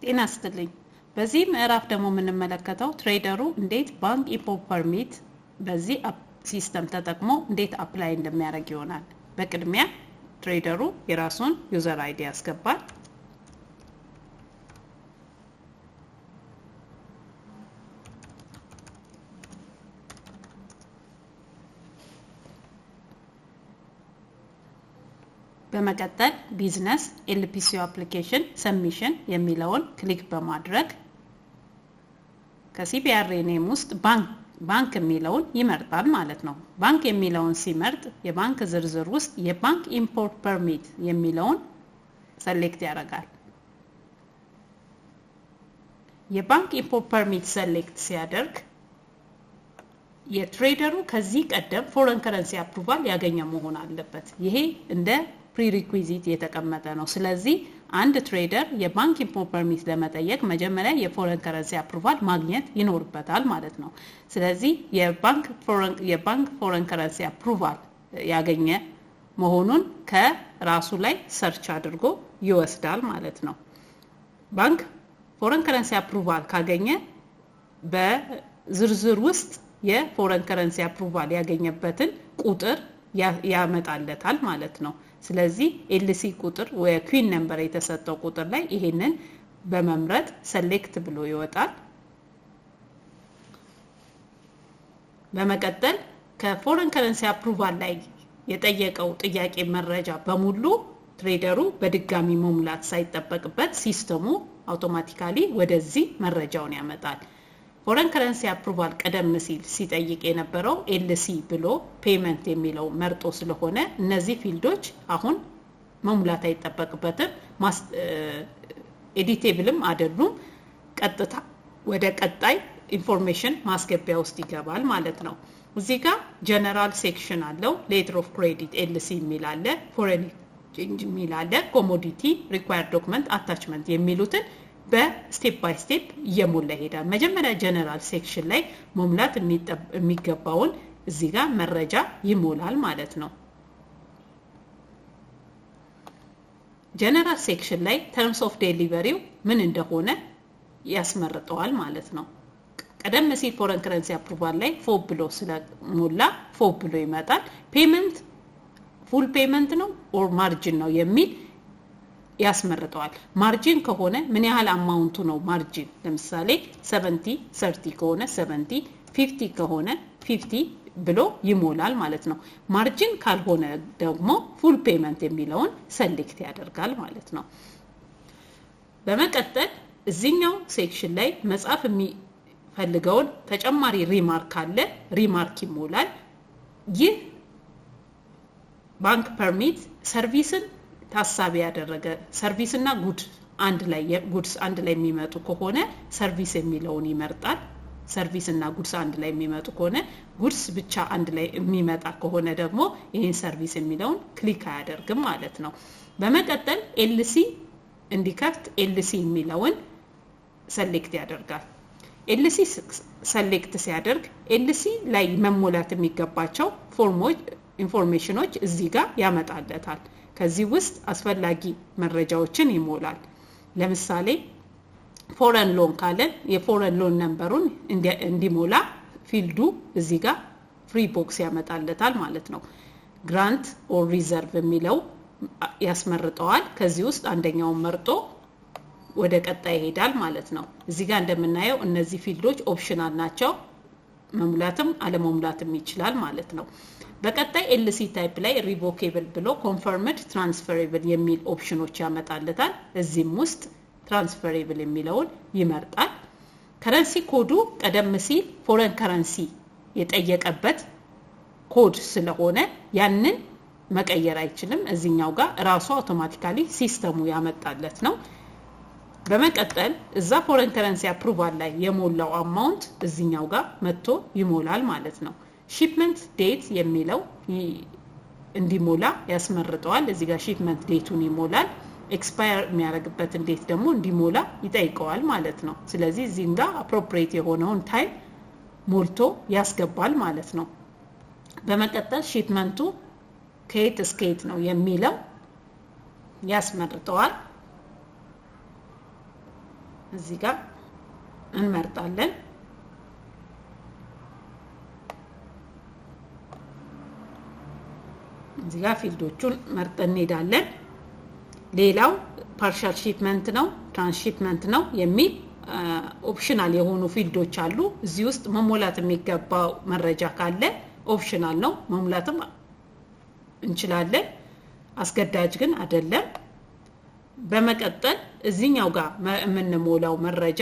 ጤና ይስጥልኝ። በዚህ ምዕራፍ ደግሞ የምንመለከተው trader ኡ እንዴት bank import permit በዚህ system ተጠቅሞ እንዴት apply እንደሚያደርግ ይሆናል። በቅድሚያ trader ኡ የራሱን user ID ያስገባል። በመቀጠል business LPCO application submission የሚለውን click በማድረግ ከ CBRA name ውስጥ ባንክ የሚለውን ይመርጣል ማለት ነው። ባንክ የሚለውን ሲመርጥ የባንክ ዝርዝር ውስጥ የ bank import permit የሚለውን select ያደርጋል። የ bank import permit select ሲያደርግ የ trader ኡ ከዚህ ቀደም foreign currency approval ያገኘ መሆን አለበት። ይሄ እንደ prerequisite የተቀመጠ ነው። ስለዚህ አንድ trader የ bank import permit ለመጠየቅ መጀመሪያ የ foreign currency approval ማግኘት ይኖርበታል ማለት ነው። ስለዚህ የ bank foreign currency approval ያገኘ መሆኑን ከራሱ ላይ search አድርጎ ይወስዳል ማለት ነው። bank foreign currency approval ካገኘ በዝርዝር ውስጥ የ foreign currency approval ያገኘበትን ቁጥር ያመጣለታል ማለት ነው። ስለዚህ LC ቁጥር ወይ QIN number የተሰጠው ቁጥር ላይ ይሄንን በመምረጥ select ብሎ ይወጣል። በመቀጠል ከ foreign currency approval ላይ የጠየቀው ጥያቄ መረጃ በሙሉ trader ኡ በድጋሚ መሙላት ሳይጠበቅበት system ኡ automatically ወደዚህ መረጃውን ያመጣል። Foreign currency approval ቀደም ሲል ሲጠይቅ የነበረው LC ብሎ payment የሚለው መርጦ ስለሆነ እነዚህ field ኦች አሁን መሙላት አይጠበቅበትም። Editable ም አይደሉም። ቀጥታ ወደ ቀጣይ information ማስገቢያ ውስጥ ይገባል ማለት ነው። እዚህ ጋር general section አለው። Letter of credit LC የሚል አለ፣ foreign exchange የሚል አለ፣ commodity፣ required document፣ attachment የሚሉትን በ step by step እየሞላ ይሄዳል። መጀመሪያ general section ላይ መሙላት የሚገባውን እዚህ ጋር መረጃ ይሞላል ማለት ነው። General section ላይ terms of delivery ው ምን እንደሆነ ያስመርጠዋል ማለት ነው። ቀደም ሲል foreign currency approval ላይ FOB ብሎ ስለሞላ FOB ብሎ ይመጣል። Payment full payment ነው or margin ነው የሚል ያስመርጠዋል። Margin ከሆነ ምን ያህል amount ኡ ነው margin? ለምሳሌ 70 30 ከሆነ 70፣ 50 ከሆነ 50 ብሎ ይሞላል ማለት ነው። Margin ካልሆነ ደግሞ full payment የሚለውን select ያደርጋል ማለት ነው። በመቀጠል እዚህኛው section ላይ መጻፍ የሚፈልገውን ተጨማሪ remark ካለ remark ይሞላል። ይህ bank permit service ን ታሳቢ ያደረገ service እና goods አንድ ላይ የሚመጡ ከሆነ service የሚለውን ይመርጣል። Service እና goods አንድ ላይ የሚመጡ ከሆነ፣ goods ብቻ አንድ ላይ የሚመጣ ከሆነ ደግሞ ይህን service የሚለውን click አያደርግም ማለት ነው። በመቀጠል LC እንዲከፍት LC የሚለውን select ያደርጋል። LC select ሲያደርግ LC ላይ መሞላት የሚገባቸው ፎርሞች፣ information ኖች እዚህ ጋር ያመጣለታል። ከዚህ ውስጥ አስፈላጊ መረጃዎችን ይሞላል። ለምሳሌ foreign loan ካለን የ foreign loan number ኡን እንዲሞላ field ኡ እዚህ ጋር free box ያመጣለታል ማለት ነው። Grant or reserve የሚለው ያስመርጠዋል። ከዚህ ውስጥ አንደኛውን መርጦ ወደ ቀጣይ ይሄዳል ማለት ነው። እዚህ ጋር እንደምናየው እነዚህ field ኦች optional ናቸው። መሙላትም አለመሙላትም ይችላል ማለት ነው። በቀጣይ LC type ላይ revocable ብሎ confirmed፣ transferable የሚል option ኖች ያመጣለታል። እዚህም ውስጥ transferable የሚለውን ይመርጣል። Currency code ኡ ቀደም ሲል foreign currency የጠየቀበት ኮድ ስለሆነ ያንን መቀየር አይችልም። እዚኛው ጋር ራሱ automatically system ኡ ያመጣለት ነው። በመቀጠል እዛ foreign currency approval ላይ የሞላው amount እዚኛው ጋር መጥቶ ይሞላል ማለት ነው። Shipment date የሚለው እንዲሞላ ያስመርጠዋል። እዚህ ጋር shipment date ኡን ይሞላል። Expire የሚያደርግበትን date ደግሞ እንዲሞላ ይጠይቀዋል ማለት ነው። ስለዚህ እዚህም ጋር appropriate የሆነውን time ሞልቶ ያስገባል ማለት ነው። በመቀጠል shipment ኡ ከየት እስከ የት ነው የሚለው ያስመርጠዋል። እዚህ ጋር እንመርጣለን። እዚህ ጋር field ኦቹን መርጠን እንሄዳለን። ሌላው partial shipment ነው፣ transshipment ነው የሚል optional የሆኑ field ኦች አሉ። እዚህ ውስጥ መሞላት የሚገባው መረጃ ካለ optional ነው፣ መሙላትም እንችላለን። አስገዳጅ ግን አይደለም። በመቀጠል እዚህኛው ጋር የምንሞላው መረጃ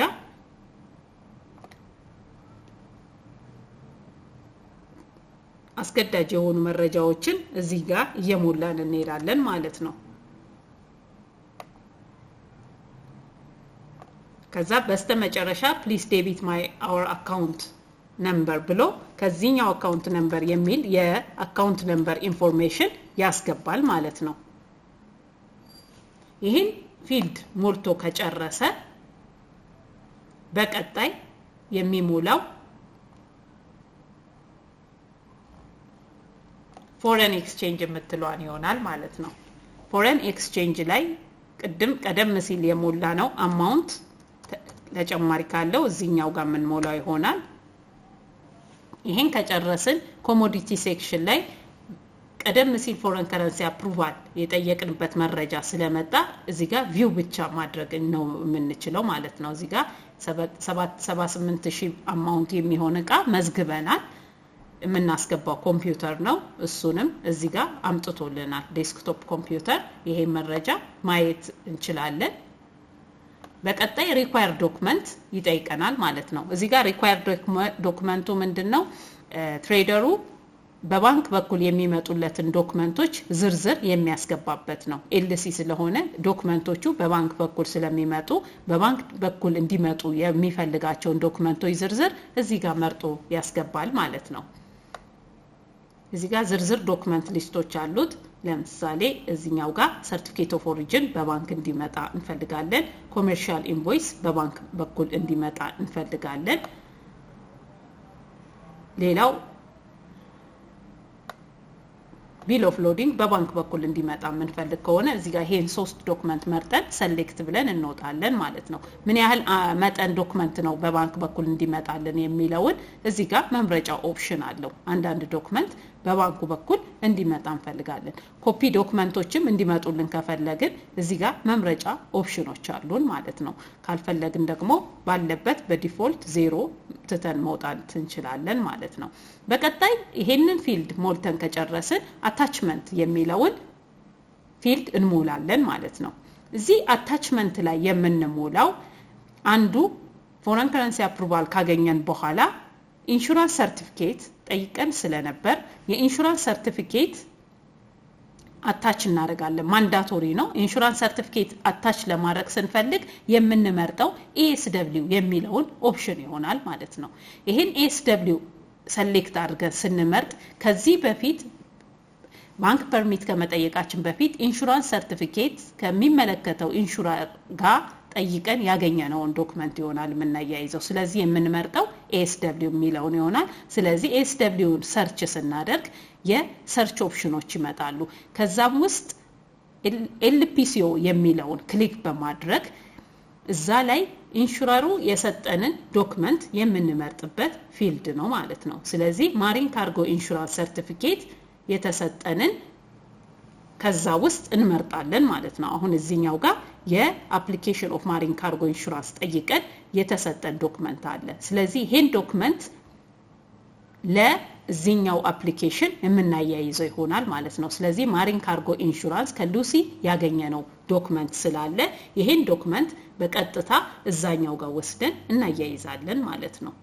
አስገዳጅ የሆኑ መረጃዎችን እዚህ ጋር እየሞላን እንሄዳለን ማለት ነው። ከዛ በስተመጨረሻ "Please debit my our account number" ብሎ ከዚህኛው account number የሚል የ account number information ያስገባል ማለት ነው። ይህን field ሞልቶ ከጨረሰ በቀጣይ የሚሞላው foreign exchange የምትለዋን ይሆናል ማለት ነው። Foreign exchange ላይ ቅድም ቀደም ሲል የሞላነው amount ተጨማሪ ካለው እዚህኛው ጋር የምንሞላው ይሆናል። ይሄን ከጨረስን commodity section ላይ ቀደም ሲል foreign currency approval የጠየቅንበት መረጃ ስለመጣ እዚህ ጋር view ብቻ ማድረግ ነው የምንችለው ማለት ነው። እዚህ ጋር 78,000 amount የሚሆን እቃ መዝግበናል። የምናስገባው ኮምፒውተር ነው። እሱንም እዚህ ጋር አምጥቶልናል። Desktop computer፣ ይሄ መረጃ ማየት እንችላለን። በቀጣይ required document ይጠይቀናል ማለት ነው። እዚህ ጋር required document ኡ ምንድን ነው? Trader ኡ በባንክ በኩል የሚመጡለትን document ኦች ዝርዝር የሚያስገባበት ነው። LC ስለሆነ document ኦቹ በባንክ በኩል ስለሚመጡ በባንክ በኩል እንዲመጡ የሚፈልጋቸውን document ኦች ዝርዝር እዚህ ጋር መርጦ ያስገባል ማለት ነው። እዚህ ጋር ዝርዝር document list ኦች አሉት። ለምሳሌ እዚኛው ጋር certificate of origin በባንክ እንዲመጣ እንፈልጋለን። Commercial invoice በባንክ በኩል እንዲመጣ እንፈልጋለን። ሌላው bill of loading በባንክ በኩል እንዲመጣ የምንፈልግ ከሆነ እዚህ ጋር ይሄን ሶስት document መርጠን select ብለን እንወጣለን ማለት ነው። ምን ያህል መጠን document ነው በባንክ በኩል እንዲመጣልን የሚለውን እዚህ ጋር መምረጫ option አለው። አንዳንድ document በባንኩ በኩል እንዲመጣ እንፈልጋለን። Copy document ኦችም እንዲመጡልን ከፈለግን እዚህ ጋር መምረጫ ኦፕሽኖች አሉን ማለት ነው። ካልፈለግን ደግሞ ባለበት በ default 0 ትተን መውጣት እንችላለን ማለት ነው። በቀጣይ ይሄንን field ሞልተን ከጨረስን attachment የሚለውን field እንሞላለን ማለት ነው። እዚህ attachment ላይ የምንሞላው አንዱ foreign currency approval ካገኘን በኋላ insurance certificate ጠይቀን ስለነበር የ insurance certificate attach እናደርጋለን። Mandatory ነው። Insurance certificate attach ለማድረግ ስንፈልግ የምንመርጠው ASW የሚለውን option ይሆናል ማለት ነው። ይህን ASW select አድርገን ስንመርጥ ከዚህ በፊት ባንክ permit ከመጠየቃችን በፊት insurance certificate ከሚመለከተው insurer ጋር ጠይቀን ያገኘነውን document ይሆናል የምናያይዘው። ስለዚህ የምንመርጠው ASW የሚለውን ይሆናል። ስለዚህ ASW ን search ስናደርግ የ search option ኦች ይመጣሉ። ከዛም ውስጥ LPCO የሚለውን click በማድረግ እዛ ላይ insurer ኡ የሰጠንን document የምንመርጥበት field ነው ማለት ነው። ስለዚህ marine cargo insurance certificate የተሰጠንን ከዛ ውስጥ እንመርጣለን ማለት ነው። አሁን እዚህኛው ጋር የ application of marine cargo insurance ጠይቀን የተሰጠን document አለ። ስለዚህ ይሄን document ለዚህኛው application የምናያይዘው ይሆናል ማለት ነው። ስለዚህ marine cargo insurance ከሉሲ ያገኘነው document ስላለ ይሄን document በቀጥታ እዛኛው ጋር ወስደን እናያይዛለን ማለት ነው።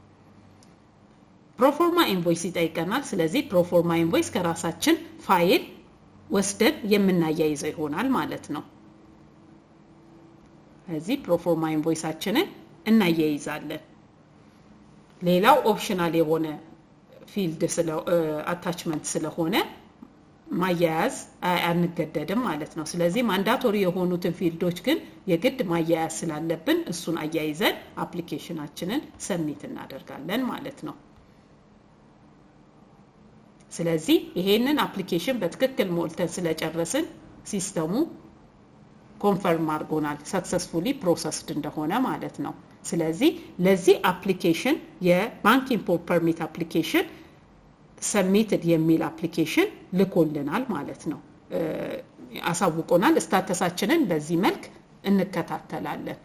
Proforma invoice ይጠይቀናል። ስለዚህ proforma invoice ከራሳችን ፋይል ወስደን የምናያይዘው ይሆናል ማለት ነው። ስለዚህ proforma invoice ኣችንን እናያይዛለን። ሌላው optional የሆነ field attachment ስለሆነ ማያያዝ አንገደድም ማለት ነው። ስለዚህ mandatory የሆኑትን field ኦች ግን የግድ ማያያዝ ስላለብን እሱን አያይዘን application ኣችንን submit እናደርጋለን ማለት ነው። ስለዚህ ይሄንን application በትክክል ሞልተን ስለጨረስን system ኡ Confirm አድርጎናል successfully processed እንደሆነ ማለት ነው። ስለዚህ ለዚህ application የ bank import permit application submitted የሚል application ልኮልናል ማለት ነው፣ አሳውቆናል። Status ኣችንን በዚህ መልክ እንከታተላለን።